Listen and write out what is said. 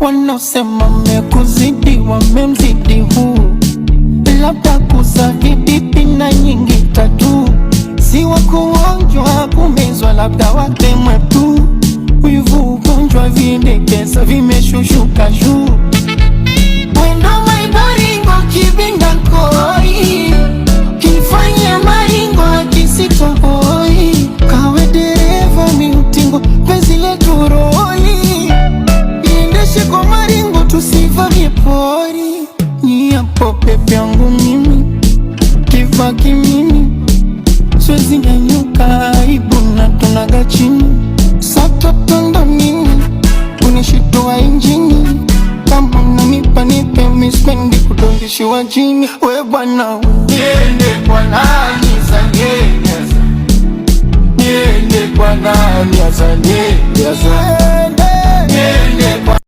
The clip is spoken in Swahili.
Wanaosema mekuzidi wamemzidi huu, labda kuzavidipi na nyingi tatu, si wa kuonjwa kumezwa, labda watemwe tu. Wivu ugonjwa vindekesa vimeshushuka juu, wendo maiboringo kibinda koi kifanya maringo akisitohoi, kawe dereva miutingo penzi letu roli iendeshe kwa maringo tusivamie pori. Niapo pepe yangu mimi kifaa kimimi siwezi nyanyuka aibu na tunaga chini satotondo nini unishitoa injini kama mnanipa nipe mispendi kudondishiwa chini we bwana niende kwa nani sanyenya niende kwa nani asa niende kwa